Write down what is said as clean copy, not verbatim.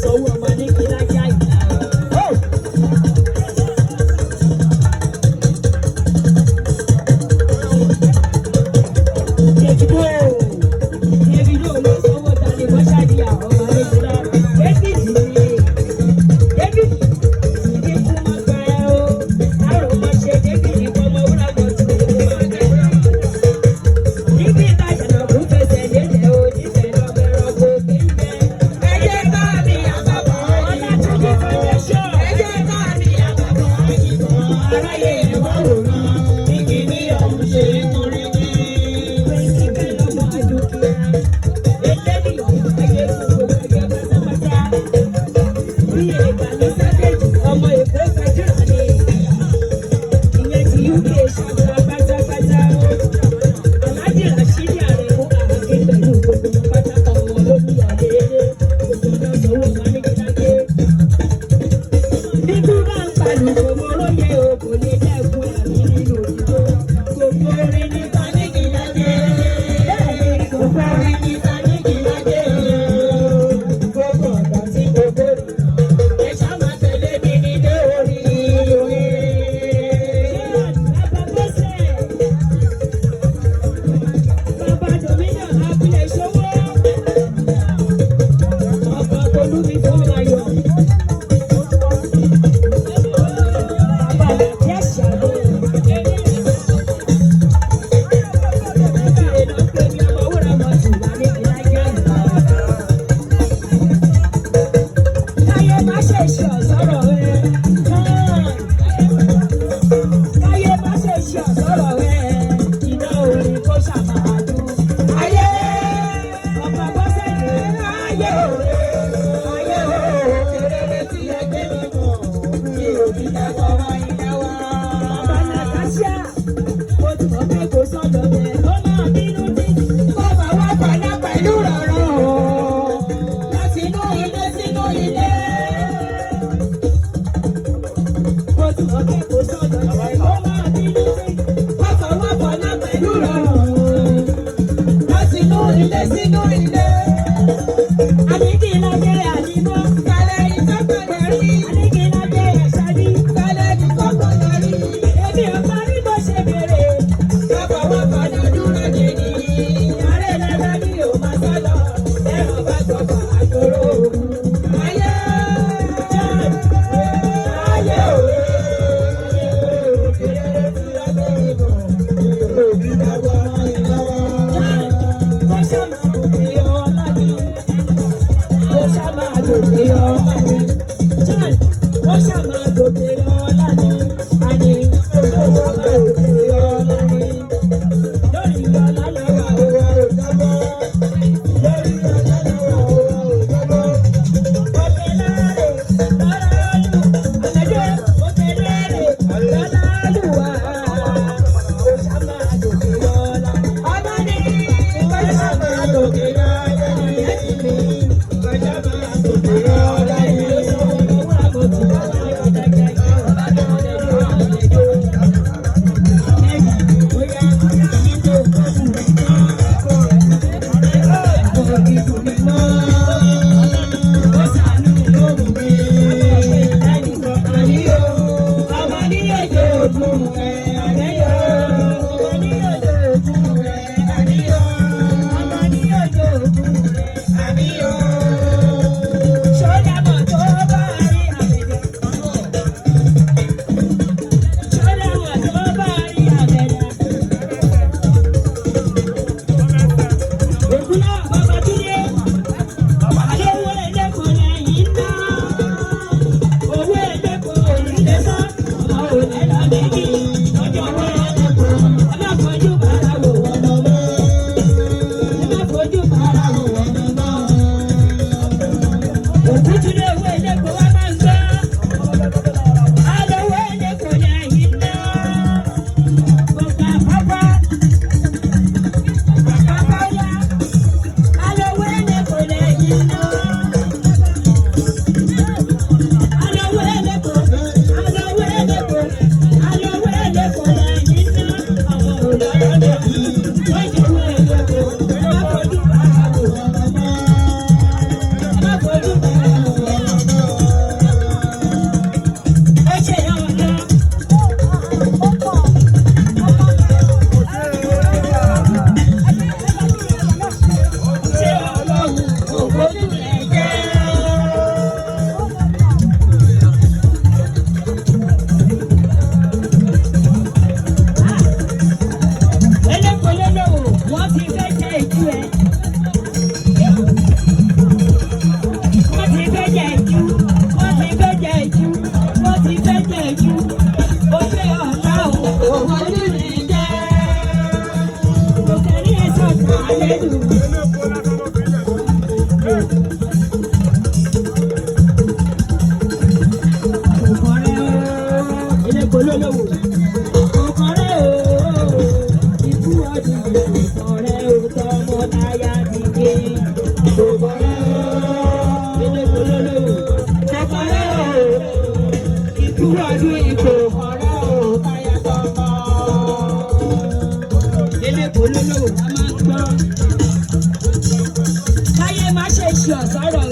Sanwó ọmọ ní Kílájà ìlà. Davido, Davido ló sanwó tani mọ́ṣáàdì àwọn ọmọ ní Kílá. David ni David ikú máa gba ẹ o. Àrùn máa ṣe David ọmọ wúrà mọ́tò máa gbẹ. Níbi ìtajà kò fẹsẹ̀ lélẹ̀ o, nífẹ̀ẹ́ lọ́bẹ̀ rọ́gbò kí ń jẹ. Ẹ jẹ́ ká mi àbàbọ̀ Ọlátúnjí Foundation. Ẹ jẹ́ ká mi àbàbọ̀ àyìnbọn. Aráyé ẹ̀ wá wòran. Igi ní ọ̀hún ṣe é kúrin ní. Ọmọ Èkó gbajúmọ̀ ni ìyẹn ti UK ṣàgbà pátápátá. Alhaji Rashidi Aremu Àràké pẹ̀lú gbogbo pátákó wọn lólùyọ̀lé gbogbo náà sanwó wọn ní kíláké. Bíkú bá ń pàlù kò mọ róye o, kò lè dẹ́kun ẹ̀mí nínú òdìdó. Gbogbo orin ní Taníkìlájé. Bẹ́ẹ̀ni Gbogbo orin ní Taníkìlájé. Gbogbo ọ̀dọ́ tí gbogbo rí. Ẹ ṣá máa tẹ̀lé mi ní dé orí orí. Bàbá Bọ́sẹ̀, Bàbá Domina Abilẹ̀ Ṣọwọ́, Ọkọ̀ Tolúmi fún Ayọ̀. Bàbá Làtí Àṣàlò. Ìbéèrè ló pé ní ọmọ wúrà mọ́tò wà ní ìlàjà ìlú. Káyé má ṣe ṣe ọ̀sọ́rọ̀ rẹ̀. Káyé má ṣe ṣe ọ̀sọ́rọ̀ rẹ̀. Iná orin kó ṣàmàdù. Ayé Ọ̀pọ̀ bọ́sẹ̀ dé. ayé òwe. Ayé òwe. Kéréré tí ẹgbẹ́ mi mọ̀. Mi ò ní dàgbọ́ wá ilé wa. Bàbá Nàtàṣà, mo ti mọ̀ pé kò sọ̀dọ̀ rẹ̀. Ó máa bínú títí. Kó máa wá padà pẹ̀lú rọ̀rọ̀ o. Láti inú ilé sínú ilé. Mo ti mọ̀ pé kò sọ̀dọ̀ rẹ̀. Ó máa bínú títí. Kó máa wá padà pẹ̀lú rọ̀rọ̀ o. Láti inú ilé sínú ilé. Àníkí lájẹ́ àdìmọ́. Kálẹ̀ ìtọ́pẹ̀lẹ̀ rí. Àníkí lájẹ́ àṣàbí. Kálẹ̀ ìkọ́kọ̀lẹ̀ rí. Èmi ò parí bó ṣe béèrè. Bàbá wa padà dúró dè ní. Ààrẹ lára ni ò máa sá lọ. Ẹ̀rọ bá gbọ̀gbọ̀ àgbòrò òru. Ayé ayé òwe. Kéréré tí ẹgbẹ́ mi mọ̀. Mi ò ní dàgbọ́ mọ́ ìlọ́wọ́. Kó ṣá máa gòkè ọlá mi. Kó ṣá máa gòkè ọlá mi. John, kó ṣá máa gòkè ọlá mi. Àní, kó ṣá máa gòkè ọlá mi. Lórí ọlá lọ́wọ́ Òwa ò jábọ́. Lórí ọlá lọ́wọ́ òwa ò jábọ́. Òkè láre, lọ́lọ́lù, àmẹ́jọ́, òkè láre, lọ́lọ́lùwà. Kó ṣá máa gòkè ọlá. Ọlá ni kó ṣá máa gòkè ọlá ni. Kó ṣá máa gòkè ọlá ni. Táyà ti gbé. Kò kọ̀rẹ́ o. Délé polólò. Kò kọ̀rẹ́ o. Ìkúrò ọdún ìkò kọ̀rẹ́ o. Táyà tọmọ. Délé polólò a máa ń gbọ́. Káyé má ṣe ṣe ọ̀sọ́rọ̀